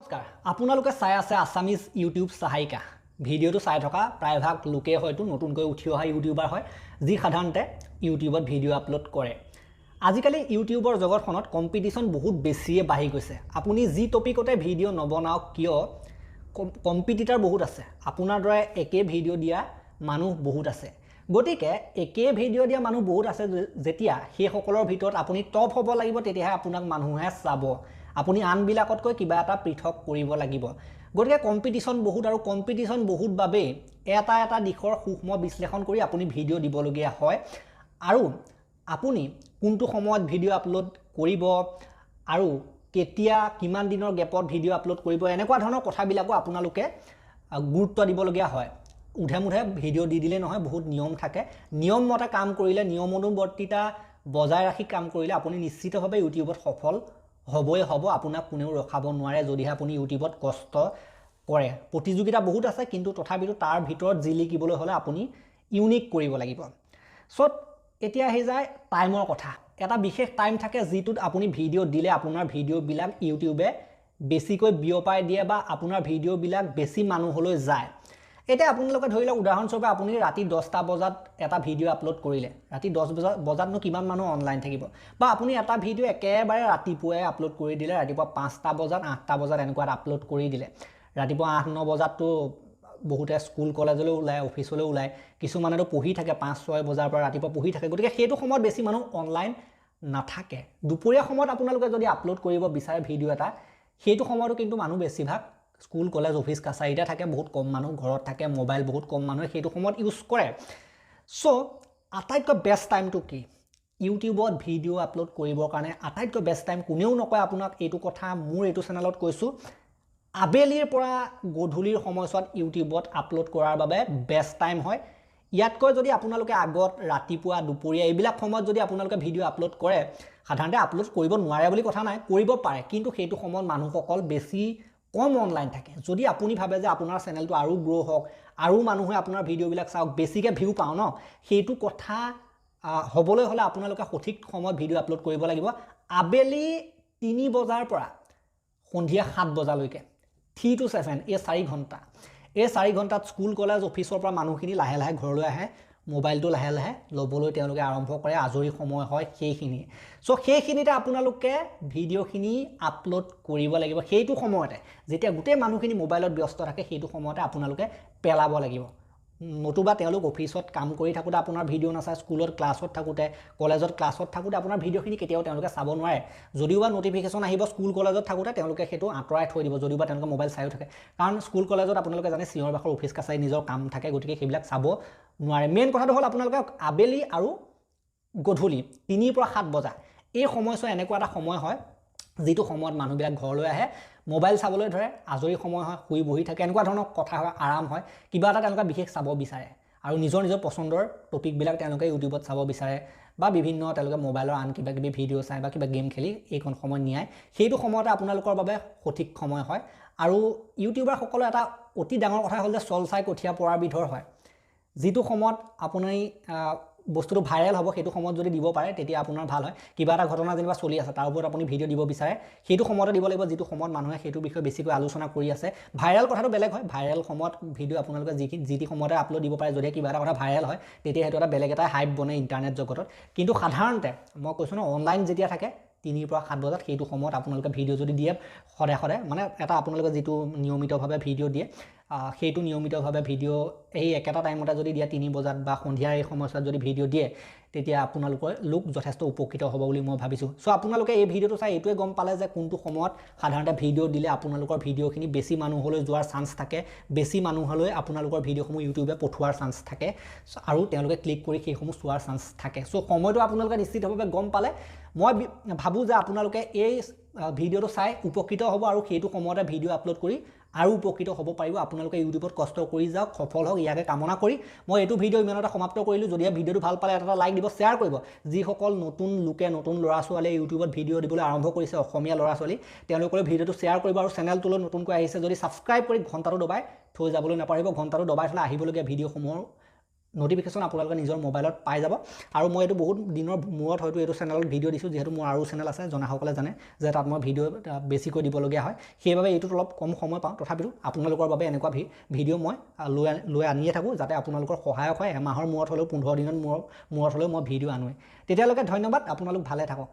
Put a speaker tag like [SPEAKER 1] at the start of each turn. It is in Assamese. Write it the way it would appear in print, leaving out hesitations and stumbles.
[SPEAKER 1] নমস্কাৰ, আপোনালোকে চাই আছে আছামিজ ইউটিউব সহায়িকা। ভিডিঅ'টো চাই থকা প্ৰায়ভাগ লোকে হয়তো নতুনকৈ উঠি অহা ইউটিউবাৰ হয়, যি সাধাৰণতে ইউটিউবত ভিডিঅ' আপলোড কৰে। আজিকালি ইউটিউবৰ জগতখনত কম্পিটিশ্যন বহুত বেছিয়ে বাঢ়ি গৈছে। আপুনি যি টপিকতে ভিডিঅ' নবনাওক কিয়, কম্পিটিটাৰ বহুত আছে। আপোনাৰ দৰে একে ভিডিঅ' দিয়া মানুহ বহুত আছে। গতিকে একে ভিডিঅ' দিয়া মানুহ বহুত আছে যেতিয়া সেইসকলৰ ভিতৰত আপুনি টপ হ'ব লাগিব, তেতিয়াহে আপোনাক মানুহে চাব। আপুনি আনবিলাকতকৈ কিবা এটা পৃথক কৰিব লাগিব। গতিকে কম্পিটিশ্যন বহুত, আৰু কম্পিটিশ্যন বহুত বাবেই এটা এটা দিশৰ সূক্ষ্ম বিশ্লেষণ কৰি আপুনি ভিডিঅ' দিবলগীয়া হয়। আৰু আপুনি কোনটো সময়ত ভিডিঅ' আপলোড কৰিব আৰু কেতিয়া কিমান দিনৰ গেপত ভিডিঅ' আপলোড কৰিব, এনেকুৱা ধৰণৰ কথাবিলাকো আপোনালোকে গুৰুত্ব দিবলগীয়া হয়। উধে মুধে ভিডিঅ' দি দিলেই নহয়, বহুত নিয়ম থাকে। নিয়মমতে কাম কৰিলে, নিয়ম অনুৱৰ্তিতা বজাই ৰাখি কাম কৰিলে আপুনি নিশ্চিতভাৱে ইউটিউবত সফল হ'বই হ'ব। আপোনাক কোনেও ৰখাব নোৱাৰে যদিহে আপুনি ইউটিউবত কষ্ট কৰে। প্ৰতিযোগিতা বহুত আছে, কিন্তু তথাপিতো তাৰ ভিতৰত জিলিকিবলৈ হ'লে আপুনি ইউনিক কৰিব লাগিব। চ' এতিয়া আহি যায় টাইমৰ কথা। এটা বিশেষ টাইম থাকে যিটোত আপুনি ভিডিঅ' দিলে আপোনাৰ ভিডিঅ'বিলাক ইউটিউবে বেছিকৈ বিয়পাই দিয়ে বা আপোনাৰ ভিডিঅ'বিলাক বেছি মানুহলৈ যায়। এতিয়া আপোনালোকে ধৰি লওক, উদাহৰণস্বৰূপে আপুনি ৰাতি 10টা বজাত এটা ভিডিঅ' আপলোড কৰিলে, ৰাতি 10 বজাতনো কিমান মানুহ অনলাইন থাকিব? বা আপুনি এটা ভিডিঅ' একেবাৰে ৰাতিপুৱাই আপলোড কৰি দিলে, ৰাতিপুৱা 5টা বজাত, 8টা বজাত এনেকুৱাত আপলোড কৰি দিলে। ৰাতিপুৱা 8-9 বজাততো বহুতে স্কুল কলেজলৈ ওলায়, অফিচলৈ ওলায়, কিছুমানেতো পঢ়ি থাকে, 5-6 বজাৰ পৰা ৰাতিপুৱা পঢ়ি থাকে। গতিকে সেইটো সময়ত বেছি মানুহ অনলাইন নাথাকে। দুপৰীয়া সময়ত আপোনালোকে যদি আপলোড কৰিব বিচাৰে ভিডিঅ' এটা, সেইটো সময়তো কিন্তু মানুহ বেছিভাগ স্কুল কলেজ অফিচ কাছাৰীতে থাকে, বহুত কম মানুহ ঘৰত থাকে, মোবাইল বহুত কম মানুহে সেইটো সময়ত ইউজ কৰে। চ' আটাইতকৈ বেষ্ট টাইমটো কি ইউটিউবত ভিডিঅ' আপলোড কৰিবৰ কাৰণে? আটাইতকৈ বেষ্ট টাইম কোনেও নকয় আপোনাক এইটো কথা, মোৰ এইটো চেনেলত কৈছোঁ। আবেলিৰ পৰা গধূলিৰ সময়ছোৱাত ইউটিউবত আপলোড কৰাৰ বাবে বেষ্ট টাইম হয়। ইয়াতকৈ যদি আপোনালোকে আগত ৰাতিপুৱা, দুপৰীয়া এইবিলাক সময়ত যদি আপোনালোকে ভিডিঅ' আপলোড কৰে, সাধাৰণতে আপলোড কৰিব নোৱাৰে বুলি কথা নাই, কৰিব পাৰে, কিন্তু সেইটো সময়ত মানুহসকল বেছি কম অনলাইন থাকে। যদি আপুনি ভাবে যে আপোনাৰ চেনেলটো আৰু গ্ৰ' হওক, আৰু মানুহে আপোনাৰ ভিডিঅ'বিলাক চাওক, বেছিকৈ ভিউ পাওঁ ন, সেইটো কথা হ'বলৈ হ'লে আপোনালোকে সঠিক সময়ত ভিডিঅ' আপলোড কৰিব লাগিব। আবেলি 3 বজাৰ পৰা সন্ধিয়া 7 বজালৈকে, 3 to 7, এই 4 ঘণ্টা। এই 4 ঘণ্টাত স্কুল কলেজ অফিচৰ পৰা মানুহখিনি লাহে লাহে ঘৰলৈ আহে, মোবাইলটো লাহে লাহে ল'বলৈ তেওঁলোকে আৰম্ভ কৰে, আজৰি সময় হয় সেইখিনি। চ' সেইখিনিতে আপোনালোকে ভিডিঅ'খিনি আপলোড কৰিব লাগিব। সেইটো সময়তে যেতিয়া গোটেই মানুহখিনি মোবাইলত ব্যস্ত থাকে, সেইটো সময়তে আপোনালোকে পেলাব লাগিব। নতুবা তেওঁলোক অফিচত কাম কৰি থাকোঁতে আপোনাৰ ভিডিঅ' নাচায়, স্কুলত ক্লাছত থাকোঁতে, কলেজত ক্লাছত থাকোঁতে আপোনাৰ ভিডিঅ'খিনি কেতিয়াও তেওঁলোকে চাব নোৱাৰে। যদিওবা ন'টিফিকেশ্যন আহিব স্কুল কলেজত থাকোঁতে, তেওঁলোকে সেইটো আঁতৰাই থৈ দিব, যদিওবা তেওঁলোকে মোবাইল চায়ো থাকে। কাৰণ স্কুল কলেজত আপোনালোকে জানে চিঞৰ বাখৰ, অফিচ কাছাৰী নিজৰ কাম থাকে, গতিকে সেইবিলাক চাব নোৱাৰে। মেইন কথাটো হ'ল আপোনালোকে আবেলি আৰু গধূলি 3ৰ পৰা 7 বজা এই সময়ছোৱা এনেকুৱা এটা সময় হয় যিটো সময়ত মানুহবিলাক ঘৰলৈ আহে, মোবাইল চাবলৈ ধৰে, আজৰি সময় হয়, শুই বহি থাকে, এনেকুৱা ধৰণৰ কথা হয়, আৰাম হয়, কিবা এটা তেওঁলোকে বিশেষ চাব বিচাৰে আৰু নিজৰ নিজৰ পচন্দৰ টপিকবিলাক তেওঁলোকে ইউটিউবত চাব বিচাৰে বা বিভিন্ন তেওঁলোকে মোবাইলৰ আন কিবা কিবি ভিডিঅ' চায় বা কিবা গেম খেলি এইকণ সময় নিয়ায়। সেইটো সময়তে আপোনালোকৰ বাবে সঠিক সময় হয়। আৰু ইউটিউবাৰসকলৰ এটা অতি ডাঙৰ কথা হ'ল যে চল চাই কঠীয়া পৰা বিধৰ হয়। যিটো সময়ত আপুনি বস্তুটো ভাইৰেল হ'ব সেইটো সময়ত যদি দিব পাৰে তেতিয়া আপোনাৰ ভাল হয়। কিবা এটা ঘটনা যেনিবা চলি আছে, তাৰ ওপৰত আপুনি ভিডিঅ' দিব বিচাৰে, সেইটো সময়তে দিব লাগিব যিটো সময়ত মানুহে সেইটো বিষয়ে বেছিকৈ আলোচনা কৰি আছে। ভাইৰেল কথাটো বেলেগ হয়, ভাইৰেল সময়ত ভিডিঅ' আপোনালোকে যি টি সময়তে আপলোড দিব পাৰে। যদিহে কিবা এটা কথা ভাইৰেল হয় তেতিয়া সেইটো এটা বেলেগ এটা হাইপ বনে ইণ্টাৰনেট জগতত। কিন্তু সাধাৰণতে মই কৈছোঁ ন, অনলাইন যেতিয়া থাকে 3ৰ পৰা 7 বজাত, সেইটো সময়ত আপোনালোকে ভিডিঅ' যদি দিয়ে সদায় সদায়, মানে এটা আপোনালোকে যিটো নিয়মিতভাৱে ভিডিঅ' দিয়ে সেইটো নিয়মিতভাৱে ভিডিঅ' এই একেটা টাইমতে যদি দিয়ে 3 বজাত বা সন্ধিয়াৰ এই সময়ছোৱাত যদি ভিডিঅ' দিয়ে, তেতিয়া আপোনালোকৰ লোক যথেষ্ট উপকৃত হ'ব বুলি মই ভাবিছোঁ। চ' আপোনালোকে এই ভিডিঅ'টো চাই এইটোৱে গম পালে যে কোনটো সময়ত সাধাৰণতে ভিডিঅ' দিলে আপোনালোকৰ ভিডিঅ'খিনি বেছি মানুহলৈ যোৱাৰ চান্স থাকে, বেছি মানুহলৈ আপোনালোকৰ ভিডিঅ'সমূহ ইউটিউবে পঠোৱাৰ চান্স থাকে আৰু তেওঁলোকে ক্লিক কৰি সেইসমূহ চোৱাৰ চান্স থাকে। চ' সময়টো আপোনালোকে নিশ্চিতভাৱে গম পালে। মই ভাবোঁ যে আপোনালোকে এই ভিডিঅ'টো চাই উপকৃত হ'ব আৰু সেইটো সময়তে ভিডিঅ' আপলোড কৰি আৰু উপকৃত হ'ব পাৰিব। আপোনালোকে ইউটিউবত কষ্ট কৰি যাওক, সফল হওক, ইয়াকে কামনা কৰি মই এইটো ভিডিঅ' ইমানতে সমাপ্ত কৰিলোঁ। যদিহে ভিডিঅ'টো ভাল পালে এটা লাইক দিব, শ্বেয়াৰ কৰিব। যিসকল নতুন লোকে, নতুন ল'ৰা ছোৱালীয়ে ইউটিউবত ভিডিঅ' দিবলৈ আৰম্ভ কৰিছে, অসমীয়া ল'ৰা ছোৱালী, তেওঁলোকলৈ ভিডিঅ'টো শ্বেয়াৰ কৰিব। আৰু চেনেলটোলৈ নতুনকৈ আহিছে যদি ছাবস্ক্ৰাইব কৰি ঘণ্টাটো দবাই থৈ যাবলৈ নাপাহৰিব। ঘণ্টাটো দবাই থ'লে আহিবলগীয়া ভিডিঅ'সমূহৰ নটিফিকেশ্যন আপোনালোকে নিজৰ মোবাইলত পাই যাব। আৰু মই এইটো বহুত দিনৰ মূৰত হয়তো এইটো চেনেলত ভিডিঅ' দিছোঁ, যিহেতু মোৰ আৰু চেনেল আছে, জনাসকলে জানে যে তাত মই ভিডিঅ' বেছিকৈ দিবলগীয়া হয়, সেইবাবে এইটোত অলপ কম সময় পাওঁ। তথাপিতো আপোনালোকৰ বাবে এনেকুৱা ভিডিঅ' মই লৈ আনিয়ে থাকোঁ, যাতে আপোনালোকৰ সহায়ক হয়। এমাহৰ মূৰত হ'লেও, 15 দিনৰ মূৰত হ'লেও মই ভিডিঅ' আনোৱেই। তেতিয়ালৈকে ধন্যবাদ, আপোনালোক ভালে থাকক।